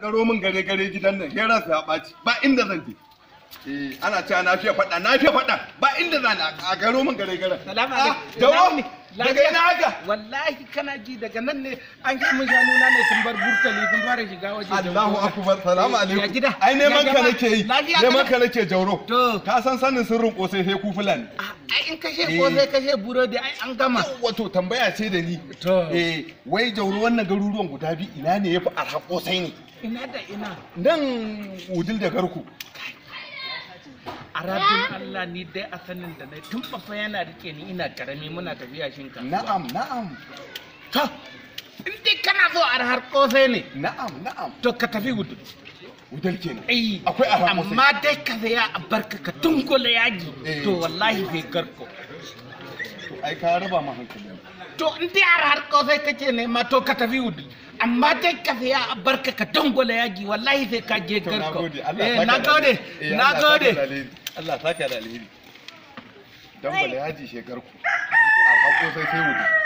Garo min gare gare gidan nan, ya ransa ya ɓaci, ba inda zan je. Eh, ana cewa na fiye faɗa, na fiye faɗa, ba inda zan a garo min gare gare. Salamu Ah, alaikum. Jauro, daga ina haka? Wallahi kana ji daga nan ne an kai mun shanu na ne sun bar burtali sun fara shiga waje. Allahu akbar, salamu alaikum. Ya gida? Ai neman Ya ka jama'a? nake yi. Lafiya Neman kalau? ka nake, Jauro. To. Ka san sanin sirrin kosai sai ku Fulani. Ai in kashe ko sai kashe burodi ai an gama. Wato tambaya ce da ni. To. Eh, wai Jauro, wannan garuruwan guda biyu ina ne yafi arha kosai ne? Ina da ina? Nan Wudil da Garku. A rabin Allah, ni dai a sanin da na tun bafa yana rike ni ina karami muna tafiya shinka. Na'am, na'am. To, in dai kana so arhar kosai ne, Na'am, na'am. to ka tafi Gudu. Wudil kenan. Eh, Akwai arha kosai. amma dai ka saya a barka ka tunkula yaji. Eh. To wallahi bai Garko. To ai ka raba mu hankali. To in dai har kosai kake nema, to ka tafi Wudu. Amma dai ka saya a barka ka dangwala yaji, wallahi sai ka je To Garko. nagode. Allah Eh, saka da nagode, alheri. Eh, Allah saka nagode. da alheri. Allah saka da alheri. Dan bala yaji shegarku. Arha kosai sai Wudil.